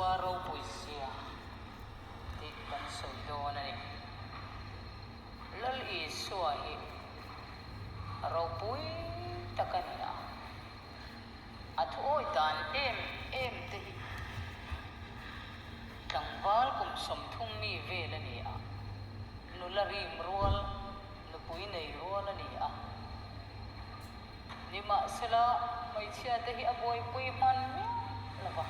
Isua ropui zia tih kan sawi dawn a ni. Lal Isua hi ropui tak a ni a, a thuawi dan em em te hi tlangval kum 30 mi vel a ni a, nula rim rual, nupui nei rual a ni a. Nimahsela, hmeichhia te hi a buaipui hman miah lo va.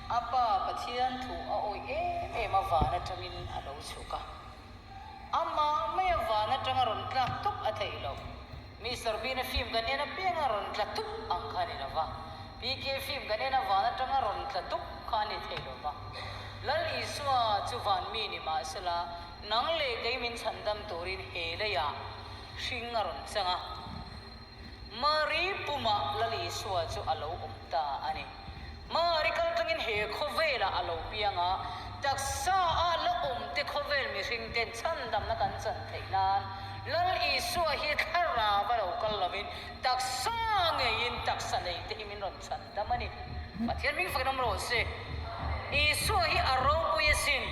A Pa Pathian thu a awih em em a van atangin a lo chhuk a. Amah maia van atanga rawn tlak tup a theih loh. Mister Bean-a film kan en apianga rawn tla tup ang kha a ni lo va. PK film kan en a van atanga rawn tla tup kha a ni thei lo va. Lal Isua chu van mi ni mahsela, nang leh kei min chhandam turin he leiah hring a rawn chang a. Mari pumah Lal Isua chu a lo awm ta a ni. Mari kal tangin he khawvelah a lo piang a, taksa a la awm te khawvel mihring ten chhandamna kan chan theih nan Lal Isua hi thlarau a lo kal lovin taksa ngeiin taksa nei te hi min rawn chhandam a ni. Pathian hming fakin awm rawh se. Isua hi a ropui asin.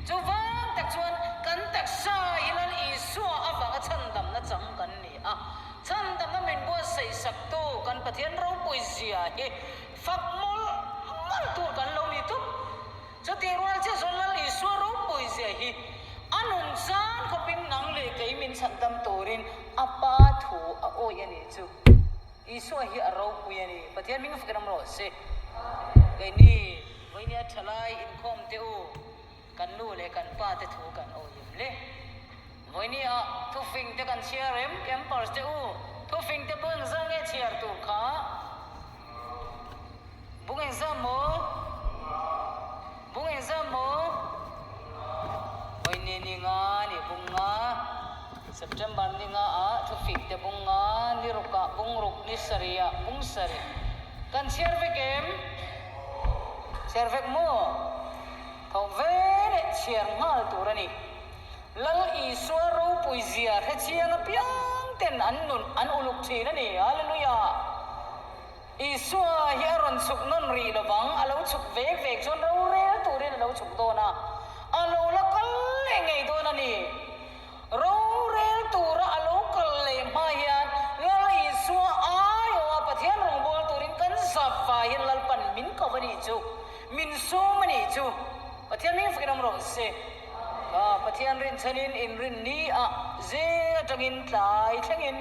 Chuvang tak chuan kan taksa hi Lal Isua avanga chhandamna chang kan ni a. Chhandamna min buatsaih saktu kan Pathian ropui zia hi fak mawlh mawlh tur kan lo ni thup. Chutih rual chiah chuan Lal Isua ropui zia hi a nun zan khawpin nang leh kei min chhandam turin a Pa thu a awih a nih chu. Isua hi a ropui a ni. Pathian hming fakin awm rawh se. Keini vawinia thalai inkhawm teh u, kan nu leh kan pa te thu kan awih em le? Vawinia thufing te kan chhiar em? Campers te u, thufing te bung engzah nge chhiar tur kha? Bung engzah maw? Bung engzah maw? Vawiini ni nga ni bung nga. September ni nga ah thufik te bung nga, ni ruk ah bung ruk, ni sarih ah bung sarih. Kan chhiar vek em? Chhiar vek maw? Tho ve leh chhiar nghal tur a ni. Lal Isua ropui zia hrechiang apiang ten an nun an uluk thin a ni. Hallelujah! Isua hi a rawn chhuk nawn rih lovang, a lo chhuk vek vek chuan rorel turin a lo chhuk dawn a, a lo la kal leh ngei dawn a ni. Rorel tura a lo kal leh hma hian Lal Isua aiawha Pathian rawngbâwl turin kan zap vai hian Lalpan min ko a nih chu, min sawm a nih chu. Pathian hming fakin awm rawh se. Pathian rinchhanin inrinni ah zing atangin tlai thlengin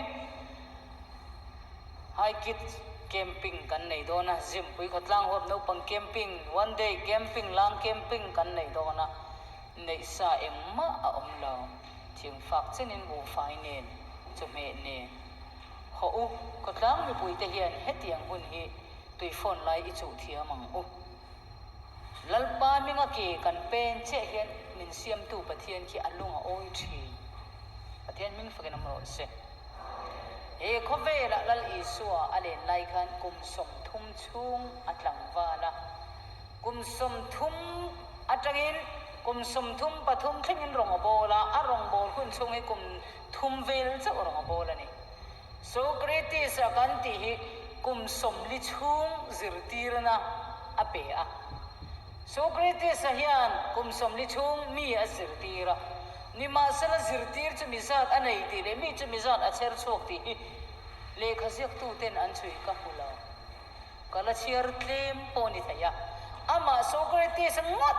High Kids Camping kan nei dawn a, Zimpui khawtlang huap naupang camping, one day camping, lang camping kan nei dawn a, neih sa engmah a awm lo. Thingfak chenin buhfai nen, chawhmeh nen. Hawh u, khawtlang mipuite hian hetiang hun hi tuifawn lai i chuh thiam ang u. Lalpa hminga ke kan pen chiah hian min siamtu Pathian khi a lung a awi thin. Pathian hming fakin awm rawh se. He khawvelah Lal Isua a len lai khan kum 30 chhung a tlangval a. Kum 30 atangin kum 33 thlengin rawng a bawl a, a rawngbâwl hun chhung hi kum thum vel chauh rawng a bawl a ni. Socrates-a kan tih hi kum 40 chhung zirtirna a pe a. Socrates-a hian kum 40 chhung mi a zirtir a. Nimahsela zirtir chu mi zat a nei tih leh mi chu mi zat a chher chhuak tih hi lehkha ziaktuten an chhui ka hmu lo. Ka la chhiar tlem pawh ni thei a. Amah Socrates-a ngawt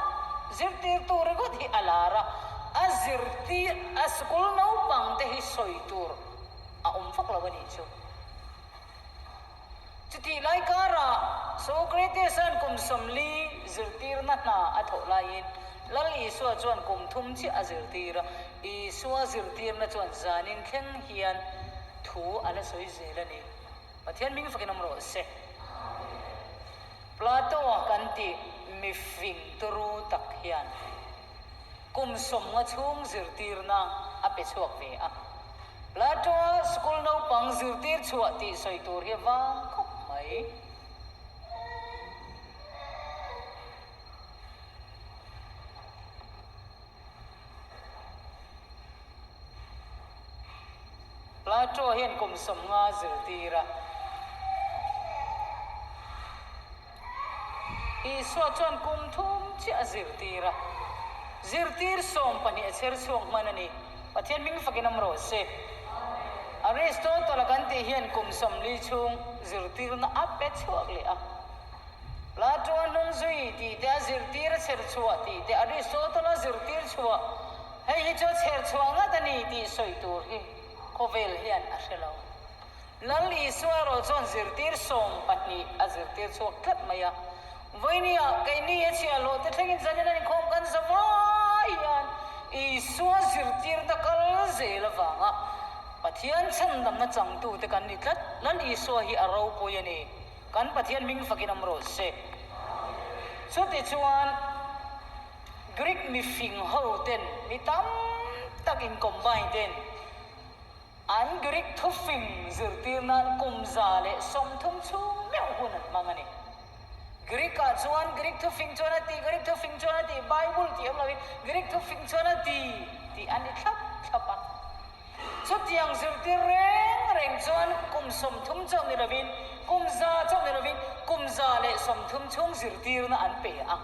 zirtirtu ringawt hi a lar a, a zirtir a school naupang te hi sawi tur a awm vak lo a nih chu. Chutih lai karah Socrates-a'n kum 40 zirtirna hna a thawh laiin Lal Isua chuan kum thum chiah a zirtir a, Isua zirtirna chuan zanin thleng hian thu a la sawi zel a ni. Pathian hming fakin awm rawh se. Plato-a kan tih mifing turu tak hian kum 50 chhung zirtirna a pe chhuak ve a. Plato-a school naupang zirtir chhuah tih sawi tur hi a vang khawp mai. Plato hian kum 50 zirtir a. Isua chuan kum thum chiah a zirtir a, zirtir 12 a chher chhuak hman a ni. Pathian hming fakin awm rawh se. Aristotle-a kan tih hian kum 40 chhung zirtirna a pe chhuak leh a. Plato-a hnung zui tih te, a zirtir a chher chhuah tih te, Aristotle-a zirtir chhuah, hei hi chu a chher chhuah ngat a ni tih sawi tur hi khawvel hian a hre lo. Lal Isua erawh chuan zirtir 12 a zirtir chhuak tlat mai a. Vawinia keini a chhiahhlawh te thlengin zanin an inkhawm kan za vai hian Isua zirtirna kal zel avanga Pathian chhandamna changtute kan ni tlat. Lal Isua hi a ropui a ni. Kan Pathian hming fakin awm rawh se. Chutichuan Greek mifing ho ten mi tam tak in combine ten An Greek thufing zirtir nan kum 130 chhung meuh hun an hmang a ni. Greek-ah chuan Greek thufing chuan a ti, Greek thufing chuan a ti, Bible tih awm loin Greek thufing chuan a ti tih a ni thlap thlap a. Chutiang zirtir reng reng chuan kum 30 chauh ni lovin, kum za chauh ni lovin kum 130 chhung zirtirna an pe a.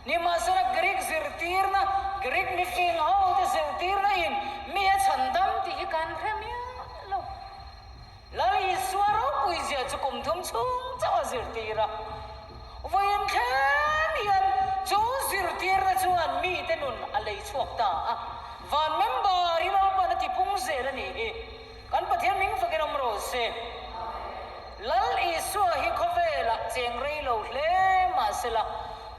Nimahsela Greek zirtirna, Greek mifing ho te zirtirna in mi a chhandam tih hi kan hre miah lo. Lal Isua ropui zia chu kum thum chhung chauh a zirtir a. Vawiin thleng hian chu zirtirna chuan mite nun a lei chhuak ta a. Van member hi Lalpan a tipung zel a nih hi. Kan Pathian hming fakin awm rawh se. Lal Isua hi khawvelah cheng rei lo hle mahsela,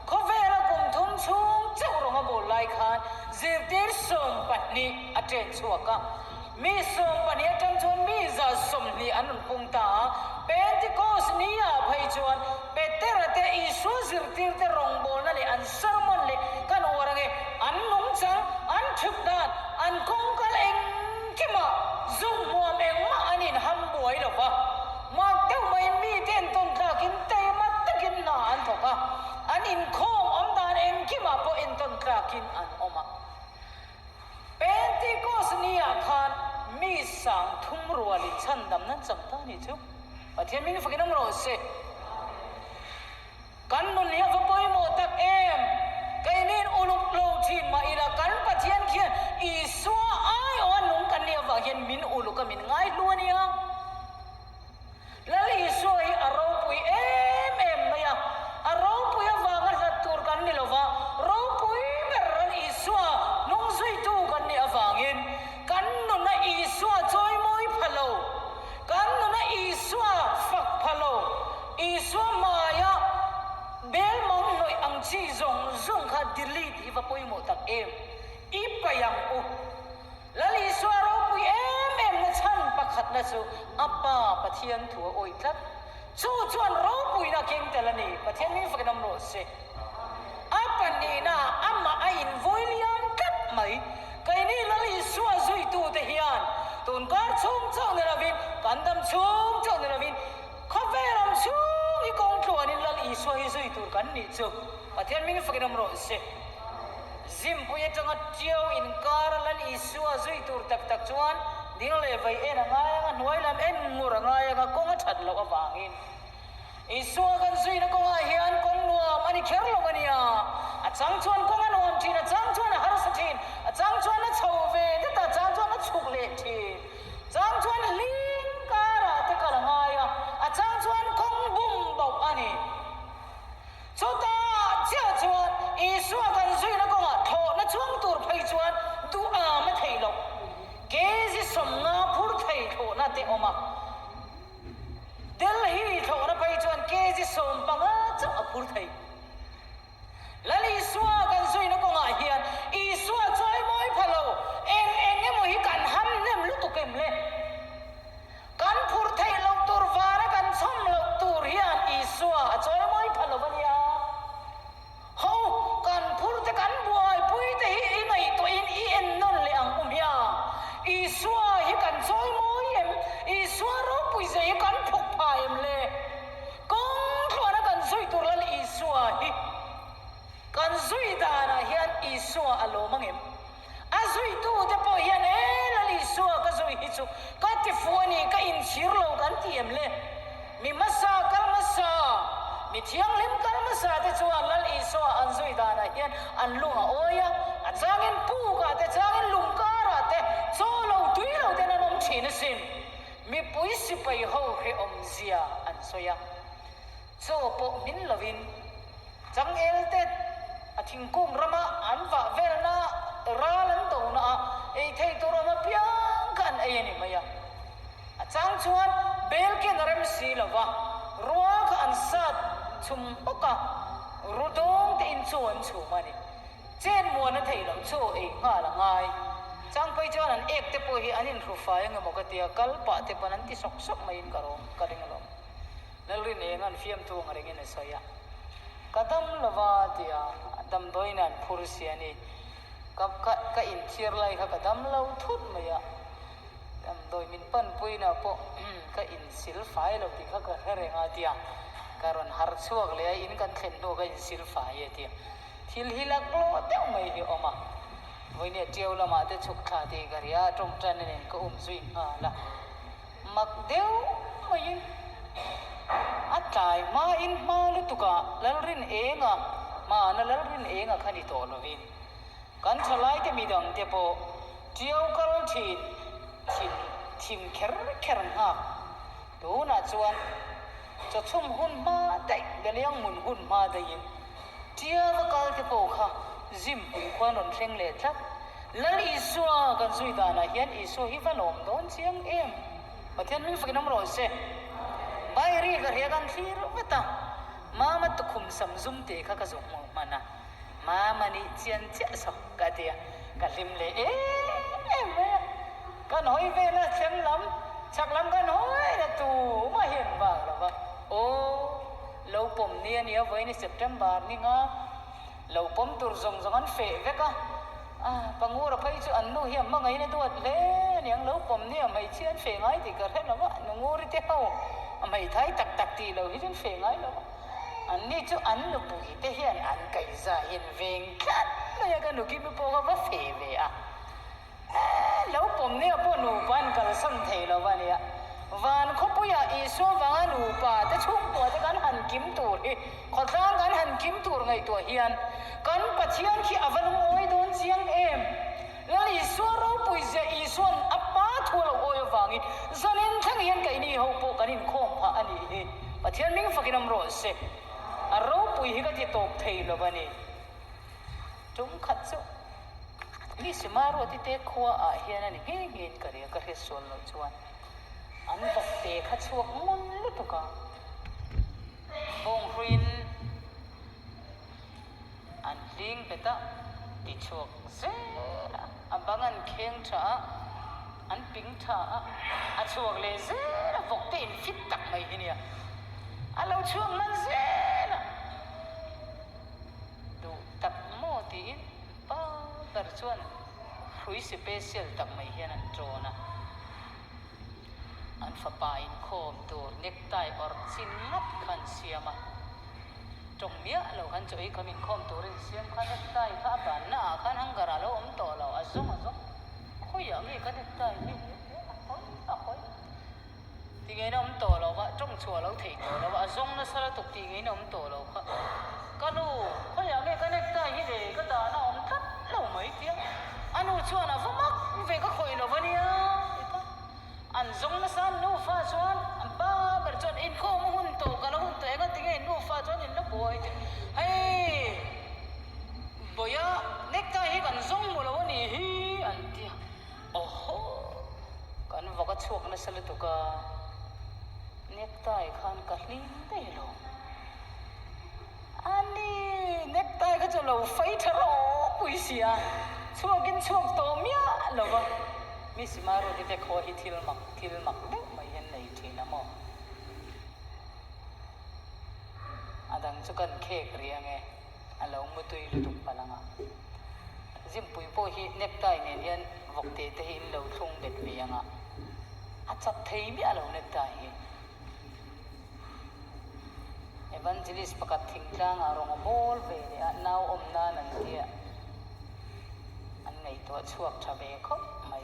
khawvela kum thum chhung chauh rawng a bawl lai khan zirtir 12 a chen chhuak a. Mi 12 atang chuan mi 120 an rawn pung ta a. Pentecost ni-ah phei chuan Petera te Isua zirtirte rawngbawlna leh an sermon leh kan uar ange, an nungchang, an thut dan, an kawngkal engkimah zuk hmuam engmah an inham buai lo va. Mak deuh maiin mite entawn tlakin taima takin hna an thawk a, an inkhawm awm dan engkimah pawh entawn tlakin an awm a. Pentecost ni-ah khan mi 3000 rualin chhandamna an chang ta a nih chu. Pathian min fakin awm rawh se. Kan nun hi a va pawimawh tak em! Keinin uluk lo thin mah ila kan Pathian khian Isua aiawha nung kan nih avang hian min uluk a, min ngaihlu a nia. Lal Isua hi a ropui em em mai a, a ropui avanga hlat tur kan ni lova, ropui ber Lal Isua nung zuitu kan nih avangin kan nuna Isua chawimawi pha lo, kan nuna Isua fak pha lo, Isua hmaia bel mang hnawih ang chi zawng zawng kha delete hi va pawimawh tak em? I paih ang u. Lal Isua ropui em em na chhan pakhatna chu a Pa Pathian thu a awih tlat. Chu chuan ropuina keng tel a ni. Pathian min fakin awm rawh se. A pahnihna amah a invawi liam tlat mai. Keini Lal Isua zuitute hian tunkar chhung chauh ni lovin, kan dam chhung chauh ni lovin, Khawvel ang chhung hi kawng tluanin Lal Isua hi zui tur kan nih chu Pathian min fakin awm rawh se. Zimpui atanga Tiau inkara Lal Isua zui tur tak tak chuan ding leh vei en a ngai anga hnuai lam en ngur a ngai anga kawng a that loh avangin Isua kan zuina kawngah hian kawng nuam a ni kher lo a nia. A chang chuan kawng a nuam thin, a chang chuan a harsa thin, a chang chuan a chho ve det a, a chang chuan a chhuk leh thin. Chang chuan hling karah te kal a ngai a, a chang chuan kawng bum bauh a ni. Chutah chiah chuan Isua kan zuina kawngah thlawhna chuang tur phei chuan duh am a thei loh. Kg 50 phur thei thlawhna te awm a. Delhi thlawhna phei chuan kg 15 chauh a phur thei. Lal Isua kan zuina kawngah hian Isua chawimawi pha lo eng eng emaw hi kan ham hnem lutuk em le? Kan phur theih loh tur vana kan chhawm loh tur hian Isua a chawimawi pha lo a nia. Ho, kan phur te kan buaipui te hi i ngaihtuahin i ennawn leh ang u hmia. Isua hi kan chawimawi em? Isua ropui zia hi kan phuk pha em le? Kawng tluana kan zui tur Lal Isua hi kan zui danah hian Isua a lawm ang em? A zuitute pawh hian e Lal Isua ka zui hi chu ka ti fuh a ni, ka inchhir lo kan ti em le? Mi hmasa kal hmasa. Mi thianghlim kal hmasa te chuan Lal Isua an zui danah hian an lung a awi a, a changin pukah te, changin lungkarah te, chaw lo tui lo ten an awm thin asin. Mipui sipai ho hrehawm zia an sawi a, chaw pawh hmin lovin changel te a thingkung rama an vah velna ral an dona ah ei thei tur awm apiang kha an ei a ni mai a. A chang chuan bel ken a rem si lo va, rua kha an sat chhum bawk a, ru dawng te in chaw an chhum a ni. Chen muan a theih loh chaw ei nghal a ngai. Chang phei chuan an ek te pawh hi an inhru fai ang emaw ka tia, kal pah te pawn an ti sawk sawk maiin ka rawm ka ring alawm. Lalrin eng an fiamthu ang rengin a sawi a, Ka dam lo va tia damdawiin an phur si a ni. Ka ka ka inthiar lai kha ka dam lo thut mai a, Damdawi min panpuina pawh ka insil fai lo tih kha ka hre reng a tia, ka rawn harh chhuak leh a, in kan thlen hnu ka insil fai e tia. Thil hi laklawh deuh mai hi a awm a, vawinia ṭiau lamah te chhuk thla tih ka ria a, ṭawngṭan nen ka um zui nghal a, mak deuh maiin a tlai hmain hma lutukah Lalrin Enga hmana Lalrin Enga kha ni tawh lovin Kan thalaite midangte pawh ṭiau kal ṭhin thin thim kher kher nghak. Tunah chuan chawchhum hun hma daih, Beliang mun hun hma daihin ṭiau a kalte pawh kha Zimpui khuan rawn thleng leh tlat. Lal Isua kan zui danah hian Isua hi va lawm dawn chiang em? Pathian hming fakin awm rawh se. Bairi ka hria kan thlir vat a, Mama tukhum sam zum te kha ka zawh hmuh hman a. Mama nih chian chiah saw ka ti a, ka hlim leh em em mai a. Kan hawi vel a, thleng lam, chhak lam kan hawi la tumah hian vak lo va. Aw, lo pawm ni a nia, vawiin September ni nga lo pawm tur zawng zawng an feh vek a. Ah, Pangura phei chu an nu hi a hmangaih in a duat hle a niang, lo pawm nia hmeichhia an feh ngai tih ka hre lo va, Nunguri te ho a hmeithai tak tak tih lo hi chu an feh ngai lo va. Anni chu an nupui te hian an kaihzahin veng tlat mai a, ka nukimi pawh kha va feh ve a, eh lo pawm nia pawh nupa an kalsan thei lo va nia. Van khawpuiah Isua vanga nupa te chhungkua te kan han kim tur hi, khawtlang kan han kim tur ngaihtuah hian kan Pathian khi a va lungawi dawn chiang em? Lal Isua ropui zia Isua'n a pa thu a lo awi avangin zanin thleng hian keini ho pawh kan inkhawm phah a nih hi. Pathian hming fakin awm rawh se. A ropui hi ka ti tawp thei lo a ni. Tum khat chu mi Simaruati te khua ah hian a ni nghe nghe in ka ria ka hriat sual loh chuan an vawk te kha chhuak ngun lutuk a, bawnghruiin An hling bet a, ti chhuak zel a, a bang an kheng tha a, an ping tha a, a chhuak leh zel a, vawk te in fit tak mai hi nia, a lo chhuak hman zel a, duh tak maw tiin pa ber chuan hrui sipesial tak mai hian an tawn a, an fapa inkhawm tur necktie awrh chin ngat kha an siam a. Tawng miah lo khan chaw ei kham inkhawm turin siam kha necktie kha a banna ah khan hanger ah lo awm tawh lo, a zawng a zawng. Khawiah nge ka necktie hi a hawi a hawi ti ngeiin a awm tawh lo va, tawng chhuah lo theih tawh lo va, a zawng nasa lutuk tih ngeiin a awm tawh lo kha. Ka nu, khawiah nge ka necktie hi le ka dahna a awm tlat lo mai tia a nu chuan a va mak ve ka khawih lo va nia ti ta. An zawng nasa an nufa chuan an pa ber chuan inkhawm a hun tawh ka la hun tawh eng a tinge in nufa chuan in la buai tih hei bawia necktie hi kan zawng mu lo a nih hi an ti a awhaw kan vawk a chhuak nasa lutuk a necktie khan ka hlim daih lo. A ni, necktie kha chu lo fai tha ropui si a, chhuakin chhuak tawh miah lo va, Miss Maruti te khaw hi thil mak thil mak deuh mai hian nei thin a maw? A dang chu kan khek rih ange, a lo mutui lutuk palh ang a. Zimpui pawh hi necktie nen hian vawkte te hi in lo thlung bet ve ang a, a chak thei miah lo necktie hi. Evangelist pakhat thingtlangah rawng a bawl ve leh a, nau awm nan an tia an ngaihtuah chhuak tha ve khawp mai.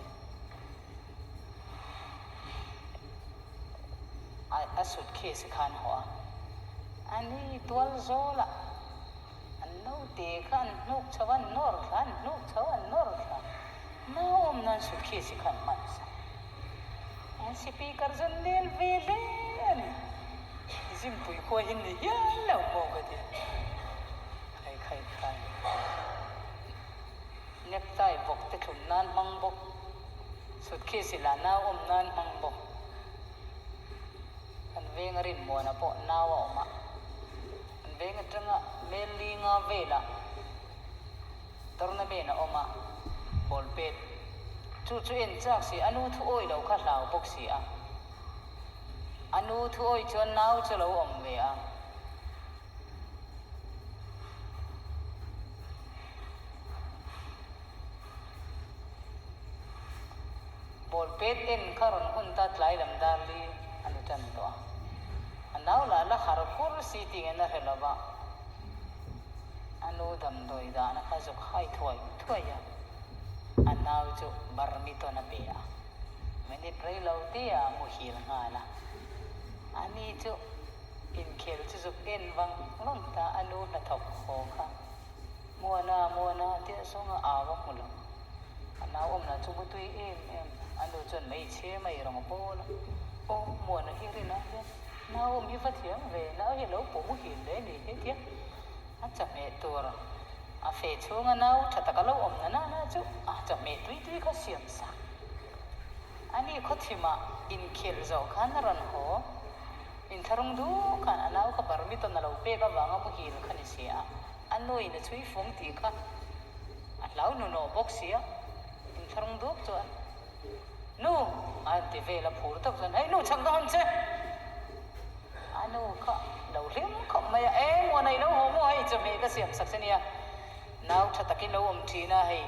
A suitcase khan hawh a. A ni tual zawlah an naute kha an hnuk chho a, an nawr thla, an hnuk chho a, an nawr thla. Nau awm nan suitcase kha an hman sak. An speaker chu an nel ve hle a ni. Zimpui khua hi ni hial lo maw ka ti. Khai khai khai. Necktie bawk te thlum nan hmang bawk. Suitcase lah nau awm nan hmang bawk. Kan veng a rinmuana pawh nau a awm a, kan veng atanga mel linga velah tournament a awm a, ball pet chu chu en chak si, a nu thu awi lo kha hlau bawk si a, a nu thu awi chuan nau chu lo awm ve a. Ball pet en kha rawn hun ta tlai lam dar li a ni tan tawh a. A nau lah la har kur si tih ngen a hre lo va, a nu damdawi dahna kha zuk hai thuai thuai a, a nau chu barmiton a pe a, minute rei lo te ah a muhil nghal a. Ani chu inkhel chu zuk en vang vang ta a nu hnathawk haw kha. Muana, Muana tih a sawng a, au a hmu lo. A nau awm lah chu mutui em em, a nu chuan hmeichhe mai rawng a pawl a. Aw, Muana hi rinah hian nau awm hi va thiam ve, nau hi a lo pawh muhil hle ni he tia a chawhmeh tur a feh chhunga nau tha taka lo awm na nana chu a chawhmeh tui tui kha siam sak. Ani khawthimah inkhelh zawh khan a rawn haw. Inthlahrung duh khan a nau kha barmiton a lo pek avanga muhil kha ni si a, a nuin a chhui fung tih kha a hlau hnuhnawh bawk si a, inthlahrung duk chuan Nu! a han ti vel a, phur tak chuan Hei nu chhak dawn che! A nu kha lo hlim khawp mai a, Eng muan a i lo haw maw hei chawhmeh ka siam sak che nia, nau tha takin lo awm thin a, hei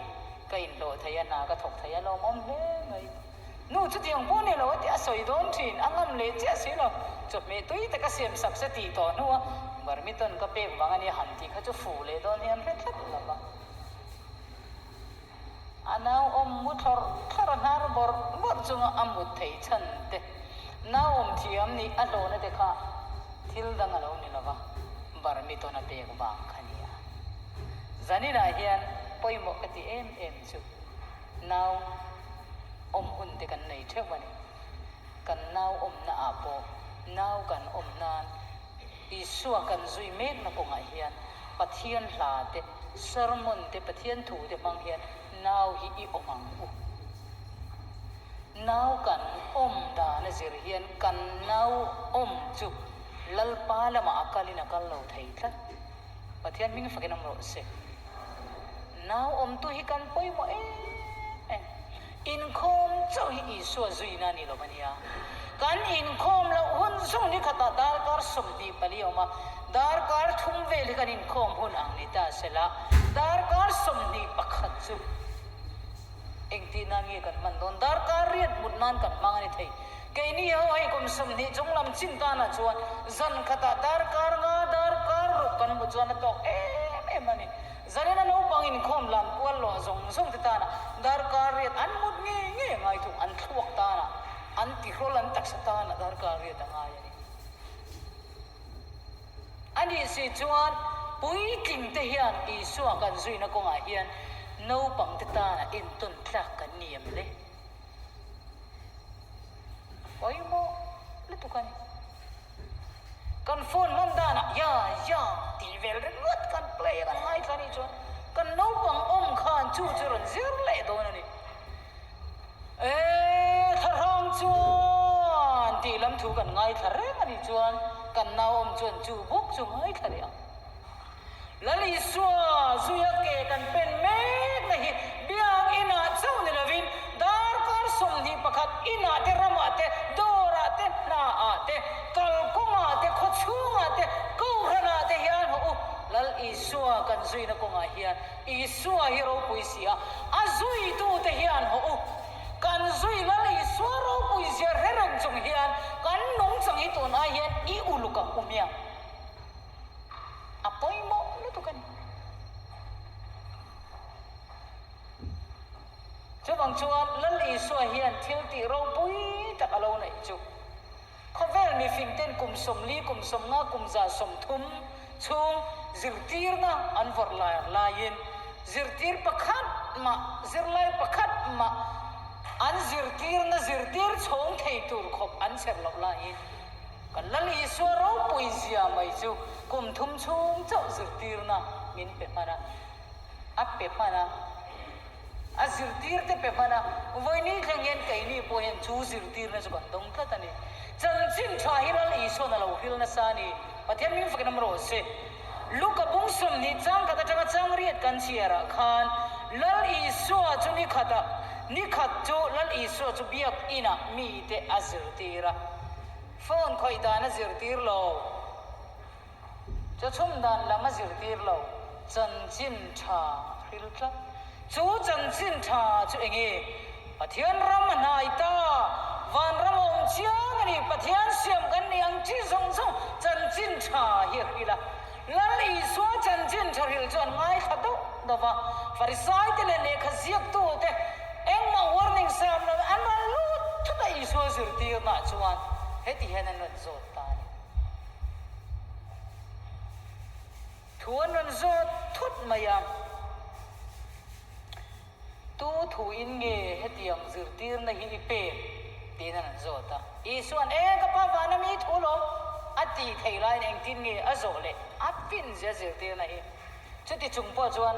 ka inhlawh thei a, hna ka thawk thei a lawmawm hle mai. Nu chutiang pawh ni lo a tih a sawi dawn thin, a ngam leh chiah si lo. Chawhmeh tui taka siam sak se tih tawh hnua Barmiton ka pek vang a nia han tih kha chu fuh leh dawn hian hre tlat lo va. A nau awm mu thlawrh thlawrh a hnar bawrh bawrh chunga a mut theih chhan te, nau awm thiam nih a hlawhna te kha thil dang a lo ni lo va, Barmiton a pek vang kha nia. Zaninah hian pawimawh ka ti em em chu. Nau awm hun te kan nei theuh a ni. Kan nau awmna ah pawh nau kan awm nan Isua kan zui mekna kawngah hian Pathian hla te, sermon te, Pathian thu te hmang hian nau hi i awm ang u. Nau kan awm dan a zir hian kan nau awm chu Lalpa lamah a kalin a kal lo thei tlat. Pathian hming fakin awm rawh se. Nau awmtu hi kan pawimawh em em. Inkhawm chauh hi Isua zuina a ni lo a nia. Kan inkhawm loh hun zawng ni khatah darkar 24 a awm a, darkar thum vel hi kan inkhawm hun ang ni ta sela, darkar 21 chu engtih nan nge kan hman dawn? Darkar riat mut nan kan hmang a ni thei. Keini ho hei kum 20 chung lam chin tanah chuan zan khatah darkar nga darkar ruk kan hmu chuan a tawk em em a ni. Zanina naupang inkhawm lam pual lawh zawng zawng te tanah darkar riat an mut ngei ngei a ngai thung, an thluak tanah, an tihrawl an taksa tanah darkar riat a ngai a ni. A nih si chuan puitling te hian Isua kan zuina kawngah hian naupang te tanah entawn tlak kan ni em le? Pawimawh lutuk a ni. Kan phone hman danah ya ya tih vel ringawt kan play a kan ngaithla nih chuan kan naupang awm khan chu chu rawn zir leh dawn a ni. E thlahrang chuan tih lam thu kan ngaithla reng a nih chuan kan nau awm chuan chu bawk chu ngaithla leh ang. Lal Isua zuia ke kan pen mekna hi biakinah chauh ni lovin darkar 21 inah te, ramah te, dawrah te, hnaah te, kalkawngah te, khawchhungah te, kohhranah te hian hawh u. Lal Isua kan zuina kawngah hian Isua hi ropui si a, a zuitute hian hawh u. Kan zui Lal Isua ropui zia hre reng chung hian kan nungchang hi tun ai hian i uluk ang u hmiang. A pawimawh lutuk a ni. Chuvang chuan Lal Isua hian thil tih ropui tak a lo neih chu. Khawvel. Khawvel mifingten kum 40, kum 50, kum 130 chhung zirtirna an vawrh lar laiin zirtir pakhat mah, zirlai pakhat mah an zirtirna zirtir chhawng thei tur khawp an chher loh laiin kan Lal Isua ropui zia mai chu kum thum chhung chauh zirtirna min pe hman a, a pe hman a. A zirtirte pe hman a, vawiini thleng hian keini pawh hian chu zirtirna chu kan dawng tlat a ni. Chanchin tha hi Lal Isuan a lo hril nasa a ni. Pathian min fakin awm rawh se. Luka bung 20 chang khat atanga chang riat kan chhiarah khan Lal Isua chu ni khatah ni khat chu Lal Isua chu biakinah mite a zirtir a. Phone khawih dan a zirtir lo. Chawchhum dan lam a zirtir lo, chanchin tha hril tlat. Chu chanchin tha chu enge? Pathian ram a hnai ta, vanram a awm chiang a ni, Pathian siam kan nih ang chi zawng zawng chanchin tha hi a hril a. Lal Isua chanchin tha hril chuan ngaithla deuh deuh va, Farisai te leh lehkha ziaktu te engmah warning siam lo an rawn lut thut a Isua zirtirnaah chuan heti hian an rawn zawt ta a ni. Thu an rawn zawt thut mai a, Tu thuin nge hetiang zirtirna hi i pek? tiin an rawn zawt a. Isua'n, E, ka pa vana mi thu lawm a tih theih laiin engtin nge a zawh leh a finzia zirtirna hi? Chuti chung pawh chuan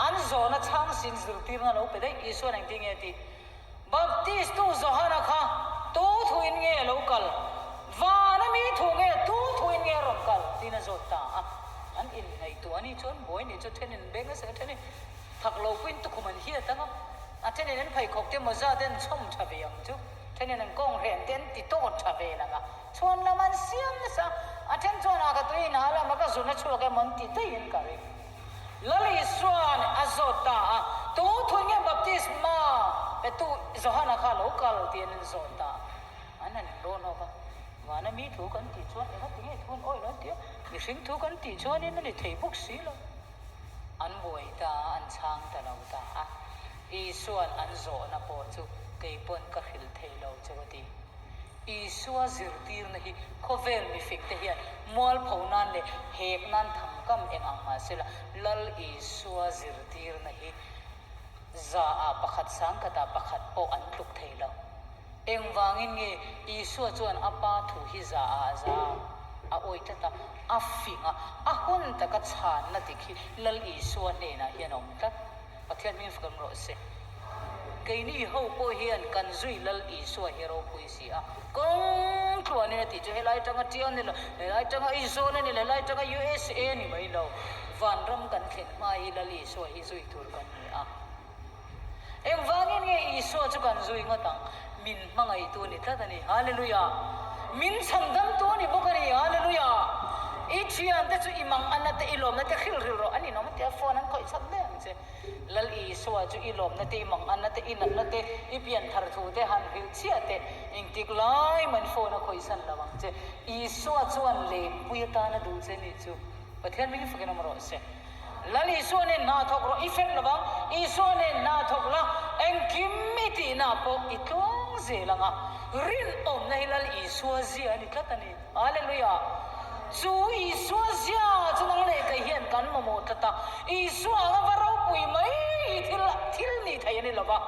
an zawhna chhang sin zirtirna lo pe daih. Isua'n engtin nge a tih? Baptistu Johana kha tu thuin nge a lo kal? Vana mi thu nge tu thuin nge a rawn kal? tiin a zawt ta a. An inngaihtuah a nih chuan buai nih chu thenin beng a seh a, thenin thak lo puiin tukhum an hiat ang a, a thenin an pheikhawk te mawza te an chhawm tha ve ang chu, thenin an kawng hren te an ti tawt tha ve lang a, chhuan lam an siam nasa a, a then chuan a ka tui in ha lam a ka zun a chhuak emaw an ti daihin ka ring. Lal Isua'n a zawt ta a, Tu thu nge baptisma petu Johana kha lo kal? tiin an zawt ta a. An han inrawn hawk a, Vana mi thu kan tih chuan engati nge thu an awih lo an ti a, mihring thu kan tih chuanin a ni thei bawk si lo. An buai ta a, an chhang ta lo ta a. Isua'n an zawhna pawh chu kei pawn ka hrilh thei lo chu a ti. Isua zirtirna hi khawvel mifingte hian mualpho nan leh hek nan thangkam eng ang mah sela, Lal Isua zirtirna hi zaah pakhat sangkhatah pakhat pawh an tluk thei lo. Engvangin nge Isua chuan a Pa thu hi zaah za a awih tlat a, a fing a, a hun taka chhanna dik hi Lal Isua hnenah hian a awm tlat. Pathian hming fak awm rawh se. Keini ho pawh hian kan zui Lal Isua hi ropui si a, kawng tluanin a tih chu helai atanga Tiau ni lo, helai atanga Aizawl a ni lo, helai atanga USA a ni mai lo, vanram kan thlen hma hi Lal Isua hi zui tur kan ni a. Engvangin nge Isua chu kan zui ngawt ang? Min hmangaihtu a ni tlat a ni. Hallelujah! Min chhandamtu a ni bawk a ni. Hallelujah! I thiante chu i mang anna te, i lawmna te hrilh hrilh rawh. A ninawm a tia phone an khawih chak daih ang che. Lal Isua chu i lawmna te, i mang anna te, i natna te, i pian thar thu te han hrilh chiah teh. Engtik lai mahin phone a khawihsan lo ang che. Isua chuan lengpui atana duh che nih chu Pathian hming fakin awm rawh se. Lal Isua nen hna thawk rawh, i fel lovang. Isua nen hna thawk la, engkim i tihna pawh i tluang zel ang a. Rinawmna hi Lal Isua zia a ni tlat a ni. Hallelujah! Chu Isua zia chu nang leh kei hian kan mamawh tlat a. Isua anga va ropui mai hi thil thil nih theih a ni lova.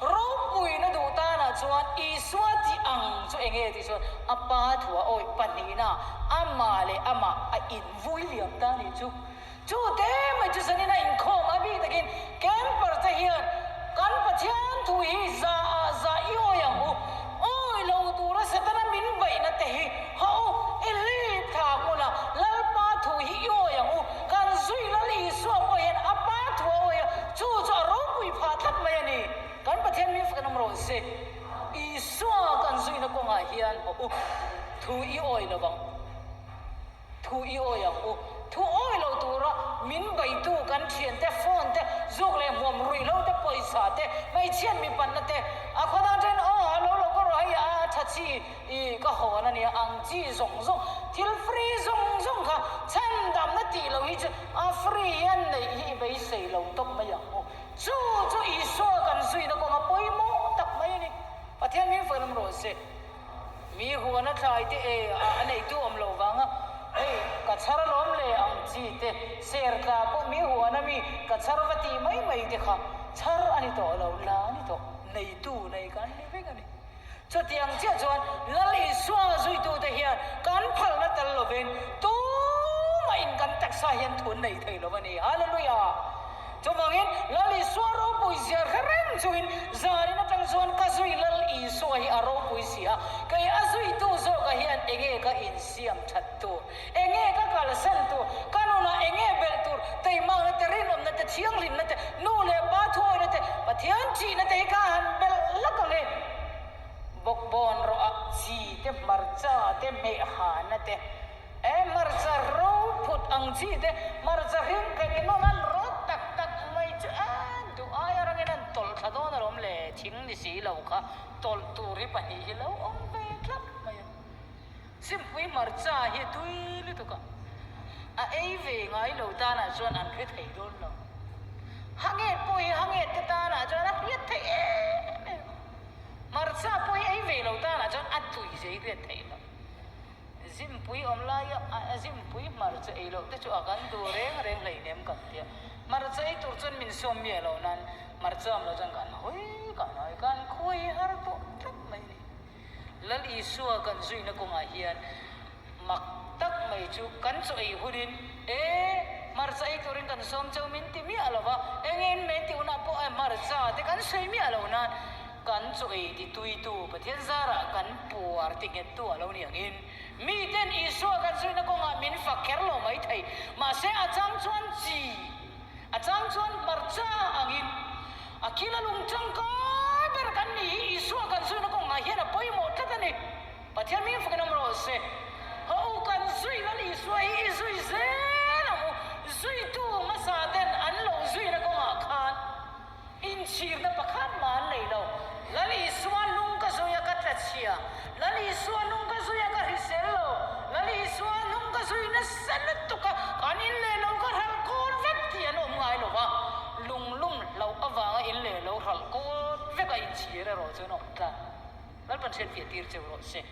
Ropuina duh tanah chuan Isua tih ang chu enge tih chuan a Pa thua awih pahnihna amah leh amah a invui liam ta nih chu. Chu te mai chu zanin a inkhawm a bik takin camper te hian kan Pathian thu hi za ah za i awi ang u, awi lo tura Setana min beihna te hi haw u, i hlip thla ang u la, Lalpa thu hi i awi ang u, kan zui Lal Isua pawh hian a Pa thu a awi a, chu chu a ropui phah tlat mai a ni. Kan Pathian min fak an awm rawh se. Isua kan zuina kawngah hian haw u, thu i awi lo vang. Thu i awi ang u. Thu awi lo tura min beitu kan thiante, phone te, zuk leh hmuam ruih lo te, pawisa te, hmeichhiat mi panna te, a khaw dang then aw a lo lo ka rawh hei a tha chi i ka hawn a nia ang chi zawng zawng, thil free zawng zawng kha chhandamna tih lo hi chu a free hian neih hi i beisei lo tawp mai ang u. Chu chu Isua kan zuina kawnga pawimawh tak mai a ni. Pathian min fawlawm rawh se. Mi huan a thlai te e a neitu awm loh vanga hei ka chhar alawm le ang chi te, ser tla pawh mi huan a mi ka chhar va tih mai mai te kha chhar a ni tawh lo, la a ni tawh, neitu nei kan ni vek a ni. Chutiang chiah chuan Lal Isua zuitute hian kan phalna tel lovin tumahin kan taksa hian thu an nei thei lo a ni. Hallelujah! Chuvangin Lal Isua ropui zia hre reng chungin zanin atang chuan ka zui Lal Isua hi a ropui si a, kei a zuitu zawkah hian enge ka insiam that tur, enge ka kalsan tur, ka nunah enge belh tur, teimakna te, rinawmna te, thianghlimna te, nu leh pa thuawina te, Pathian thihna te hi ka han belh lak ang e. Bawkbawn rawh ah chi te, hmarcha te, hmehhana te, e hmarcha ro phut ang chi te, hmarcha hring thei in awm an rawt tak tak mai chu e duh aia rangin an tawlh thla dawn alawm le, thing ni si lo kha tawlh tur hi pahnih hi lo awm ve tlat mai a. Simpui hmarcha hi a tui lutuk a, a ei ve ngai lo tanah chuan an hre thei dawn lo. Hanget pawh hi hanget te tanah chuan a hriat theih em em a, hmarcha pawh hi ei ve lo tanah chuan a tui zei hriat theih loh. Zimpui awm laia a zimpui hmarcha ei loh te chu a kan duh reng reng hleinem kan tia. Hmarcha ei tur chuan min sawm miah lo nan hmarcha awm lo chuan kan hawi kan hawi kan khawi har tawh tlat mai a ni. Lal Isua kan zuina kawngah hian mak tak mai chu kan chaw ei hunin, E, hmarcha ei turin kan sawm cheu min ti miah lo va, engin min ti hunah pawh e hmarcha te kan sawi miah lo nan kan chaw ei ti tuitu Pathian zarah kan puar ti nghettu a lo ni angin miten Isua kan zuina kawngah min fak kher lo mai thei. Mahse a chang chuan chi. A chang chuan hmarcha angin a kil a lung tangkai ber kan ni hi Isua kan zuina kawngah hian a pawimawh tlat a ni. Pathian hming fakin awm rawh se. Haw u kan zui Lal Isua hi i zui zel ang u. Zuitu hmasa ten an lo zuina kawngah khan Inchhirna pakhat mah an nei lo. Lal Isua nung ka zui a ka tla chhia. Lal Isua nung ka zui a ka hrisel lo. Lal Isua nung ka zui nasa lutuk a, kan in leh lo ka hralh kawn vek tih an awm ngai lo va. Lunglum hlauh avanga in leh lo hralh kawn vek a inchhir erawh chuan awm tlat. Lalpan hriatfiah tir cheu rawh se.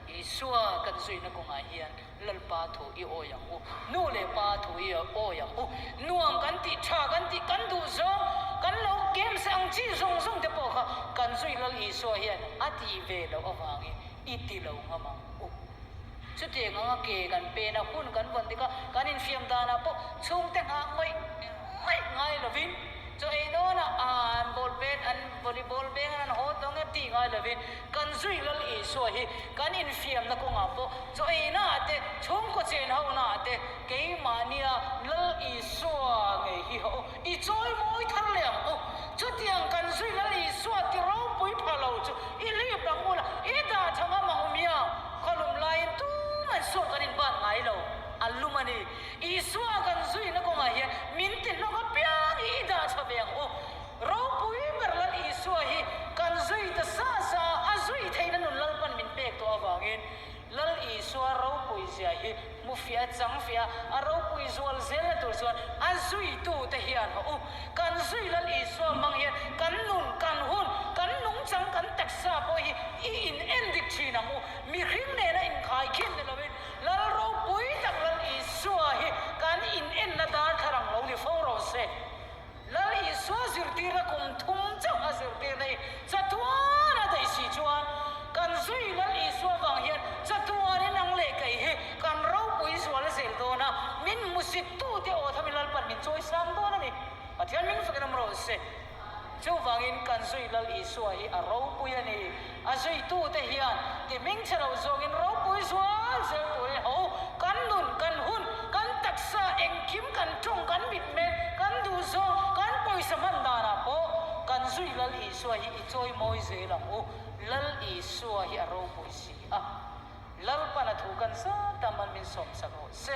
Isua kan zuina kawngah hian Lalpa thu i awi ang u, nu leh pa thu i awi ang u, nuam kan tih, tha kan tih, kan duh zawng, kan lo games ang chi zawng zawng te pawh kha kan zui Lal Isua hian a tih ve loh avangin i ti lo ngam ang u. Chutiang anga ke kan pen a, hun kan vawn dik a, kan infiam danah pawh chhungte nghah ngawih ngawih ngai lovin chaw ei dawnah an ball pen, an volleyball beng an haw tawng e tih ngai lovin Kan zui Lal Isua hi kan infiamna kawngah pawh chaw einaah te, chhungkaw chen honaah te keimahnia Lal Isua ngei hi haw i chawi mawi thar leh ang u. Chutiang kan zui Lal Isua ti ropui pha lo chu i lip ang u la, i dah tha ngam ang u mia. Khawlum laiin tuman sual kan inban ngai lo, a lum a ni. Isua kan zuina kawngah hian min ti hlawk apiang hi i dah tha ve ang u. Ropui ber Lal Isua hi kan zui ta sa sa a, a zui theihna nun Lalpan min pek tawh avangin Lal Isua ropui zia hi hmu fiah chang fiah a, a ropui zual zelna tur chuan a zuitute hian haw u. Kan zui Lal Isua hmang hian kan nun, kan hun, kan nungchang, kan taksa pawh hi i in endik thin ang u. Mihring nena inkhai khin ni lovin Lal ropui tak Lal Isua hi kan in enna darthlalang lo ni fo rawh se. Lal Isua zirtirna kum thum chauh a zirtirna hi chatuan a daih si chuan kan zui Lal Isua vang hian chatuanin ang leh kei hi kan ropui zual zel dawn a, min hmusittute aw thamin Lalpan min chawi sang dawn a ni. Pathian min fakin awm rawh se. Chuvangin kan zui Lal Isua hi a ropui a ni. A zuitute hian ti hmingchhe lo zawngin ropui zual zel turin ho kan nun, kan hun, kan taksa, engkim kan tawng, kan mitmel, kan duhzawng, kan pawisa hman danah pawh kan zui Lal Isua hi i chawi mawi zel ang u. Lal Isua hi a ropui si a. Lalpan a thu kan zat a man min sawmsak rawh se.